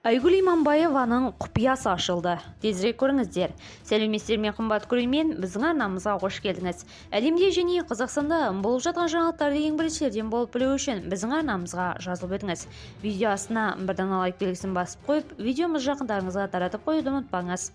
Айгүл Иманбаеваның құпиясы ашылды. Тезірек көріңіздер. Сәлеметсіздер ме, қымбат көрермен, біздің арнамызға қош келдіңіз. Әлемде және Қазақстанда болып жатқан жаңалықтарды ең біріншілерден болып білу үшін біздің арнамызға жазылып өтіңіз. Видео астына бір дана лайк белгісін басып қойып, видеомызды жақындарыңызға таратып қоюды ұмытпаңыз.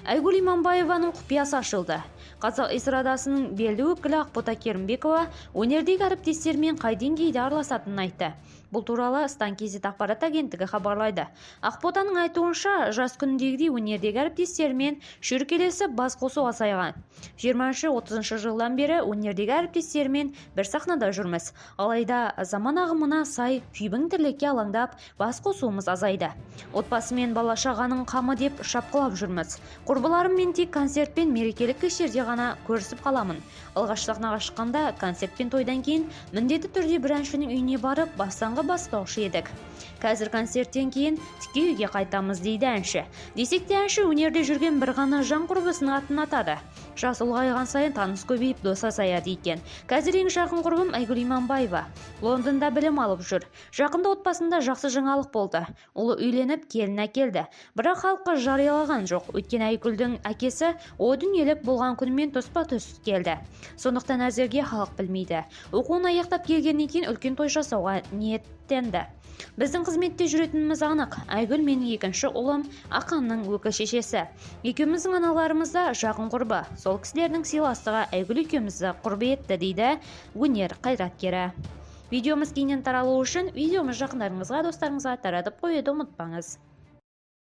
Айгүл Иманбаеваның құпиясы ашылды. Қазақ эстрадасының белді өкілі Ақбота Керімбекова өнердегі әріптестерімен қай деңгейде араласатынын айтты. Бұл туралы Стан Kz ақпарат агенттігі хабарлайды. Ақботаның айтуынша, жас күніндегідей өнердегі әріптестерімен шүйіркелесіп бас қосу азайған. 20-30 жылдан бері өнердегі әріптестерімен бір сахнада жүрміз. Алайда заман ағымына сай күйбің тірлікке алаңдап, бас қосуымыз азайды. Отбасы мен бала-шағаның қамы деп шапқылап жүрміз. Құрбыларыммен тек концерт пен мерекелік кештерде ғана көрісіп қаламын. Алғаш сахнаға шыққанда, концерт пен тойдан кейін міндетті түрде бір әншінің үйіне барып, бастаңғы бастаушы едік. Қазір концерттен кейін тіке үйге қайтамыз, дейді әнші. Десек те, әнші өнерде жүрген бір ғана жан құрбысының атын атады. Жас ұлғайған сайын таныс көбейіп, дос азаяды екен. Қазір ең жақын құрбым Айгүл Иманбаева. Лондонда білім алып жүр. Жақында отбасында жақсы жаңалық болды. Ұлы үйленіп, келін әкелді. Бірақ халыққа жариялаған жоқ. Өйткені Айгүлдің әкесі о дүниелік болған күнімен тұспа-тұс келді. Сондықтан әзірге халық білмейді. Оқуын аяқтап келгеннен кейін үлкен той жасауға ниеттенді. Біздің қызметте жүретініміз анық. Айгүл менің екінші ұлым, Ақанның өкі шешесі. Екеуміздің аналарымыз да жақын құрбы. Сол кісілердің сыйластығы Айгүл екеумізді құрбы етті, дейді өнер қайраткері. Видеомыз кеңінен таралуы үшін видеомыз жақындарыңызға, достарыңызға таратып қоюды ұмытпаңыз.